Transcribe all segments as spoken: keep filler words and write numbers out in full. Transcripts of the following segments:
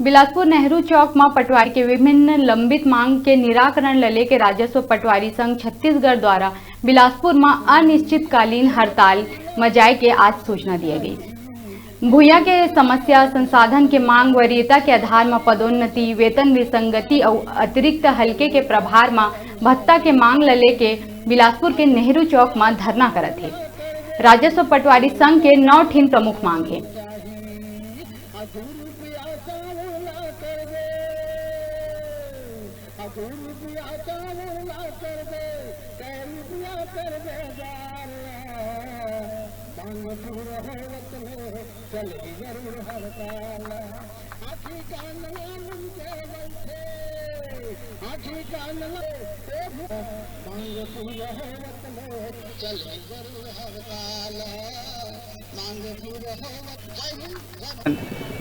बिलासपुर नेहरू चौक म पटवारी के विभिन्न लंबित मांग के निराकरण ल लेके राजस्व पटवारी संघ छत्तीसगढ़ द्वारा बिलासपुर म अनिश्चितकालीन हड़ताल म जाय के आज सूचना दिया गई। भुइयां के समस्या, संसाधन के मांग, वरीयता के आधार म पदोन्नति, वेतन विसंगति अउ अतिरिक्त हल्के के प्रभार म भत्ता के मांग ल लेके बिलासपुर के नेहरू चौक म धरना करत हे। राजस्व पटवारी संघ के नौ ठिन प्रमुख मांग हे।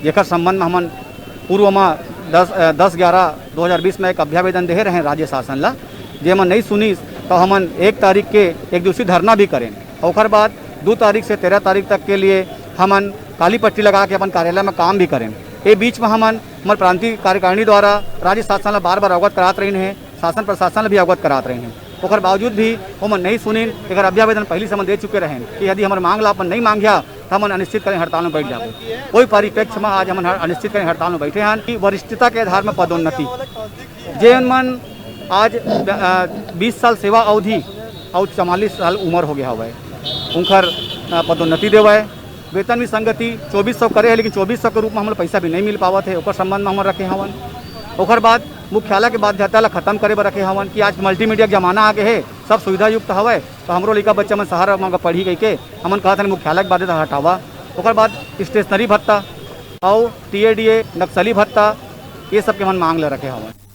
जेकर संबंध में हमन पूर्व में दस, अ, दस ग्यारह दो हज़ार बीस में एक अभ्यावेदन देहे रहेन राज्य शासन ला, जेमन नहीं सुनिस, तो हमन एक तारीख के एक दिवसीय धरना भी करेन। ओकर बाद दो तारीख से तेरह तारीख तक के लिए हमन काली पट्टी लगा के अपन कार्यालय में काम भी करेन। ये बीच में हमन हमर प्रांतीय कार्यकारिणी द्वारा राज्य शासन ला बार बार अवगत करात रहिन हे, शासन प्रशासन ला भी अवगत करात रहिन हे। ओकर बावजूद भी ओमन नहीं सुनिन। एकर अभ्यावेदन पहली से हमन दे चुके रहेन कि यदि हमर मांग ला अपन नहीं मांगिया, त हमन अनिश्चितकालीन हड़ताल में बैठ जाबो। कोई परिप्रेक्ष्य में आज हमन हर-, अनिश्चितकालीन हड़ताल में बैठे हन कि वरिष्ठता के आधार में पदोन्नति, जेन मन आज, अ, बीस साल सेवा अवधि अउ चवालीस साल उम्र हो गया हवय, उनकर, अ, पदोन्नति देवय। वेतन विसंगति चौबीस सौ करे हे, लेकिन चौबीस सौ के रूप में हमन ला पैसा भी नहीं मिल पावत हे, ओकर संबंध में हमन रखे हवन। ओकर बाद मुख्यालय के बाध्यता ला खत्म करे बर रखे हवन कि आज multimedia के जमाना आ गए हे, सब सुविधा युक्त हवय, तो हमरो लइका बच्चा मन शहर में पढ़ी कहिके हमन कहत हन मुख्यालय के बाध्यता हटावा। ओकर बाद stationery भत्ता अउ T A D A नक्सली भत्ता, ये सब के हमन मांग ले रखे हवन।